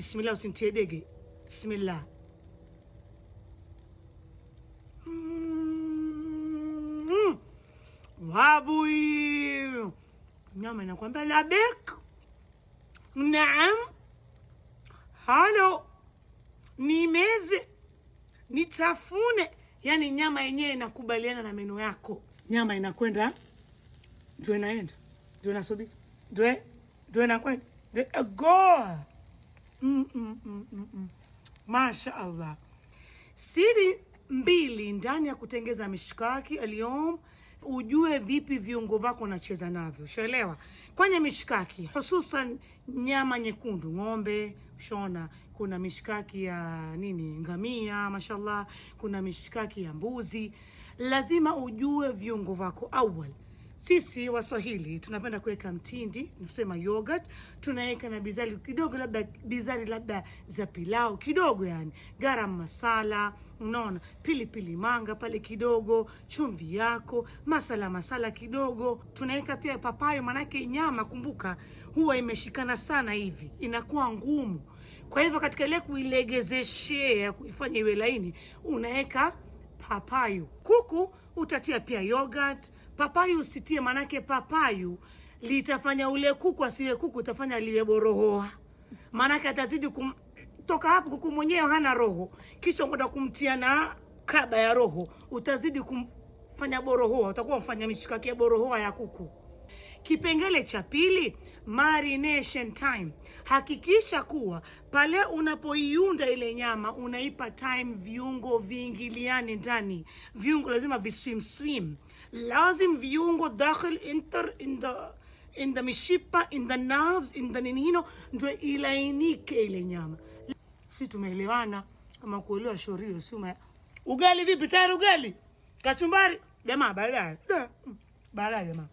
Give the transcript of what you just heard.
Bismillah, usinitie dege. Bismillah. Mm. Wabui. Nyama inakwambia labek. Naam. Halo. Nimeze. Nitafune. Yaani nyama yenyewe inakubaliana na meno yako. Nyama inakwenda, ndio inaenda, ndio inasubiri, ndio inakwenda, ndio go. Masha Allah. Siri mbili ndani ya kutengeza mishkaki aliyom, ujue vipi viungo vako unacheza navyo, ushaelewa? Kwenye mishkaki hususan nyama nyekundu, ng'ombe, ushaona kuna mishkaki ya nini, ngamia, mashallah, kuna mishkaki ya mbuzi. Lazima ujue viungo vako awali. Sisi Waswahili tunapenda kuweka mtindi, nasema yogurt, tunaweka na bizari kidogo, labda bizari labda za pilau kidogo, yani garam masala, unaona, pilipili manga pale kidogo, chumvi yako, masala masala kidogo. Tunaweka pia papayo, manake nyama, kumbuka, huwa imeshikana sana hivi, inakuwa ngumu. Kwa hivyo katika ile kuilegezeshea, kuifanya iwe laini, unaweka papayu. Kuku utatia pia yogurt. Papayu usitie, manake papayu litafanya ule kuku asiwe kuku, utafanya liwe borohoa, manake atazidi toka hapo. Kuku mwenyewe hana roho, kisha kwenda kumtia na kaba ya roho, utazidi kumfanya borohoa, utakuwa mfanya mishikaki ya borohoa ya kuku. Kipengele cha pili, marination time. Hakikisha kuwa pale unapoiunda ile nyama unaipa time viungo viingiliane ndani. Viungo lazima viswim swim, lazim viungo dakhil enter in the mishipa, in the nerves, in the ninino, ndio ilainike ile nyama. Si tumeelewana? Kama kuelewa shorio, si ugali vipi? Tayari ugali, kachumbari jamaa, baadaye baadaye jamaa.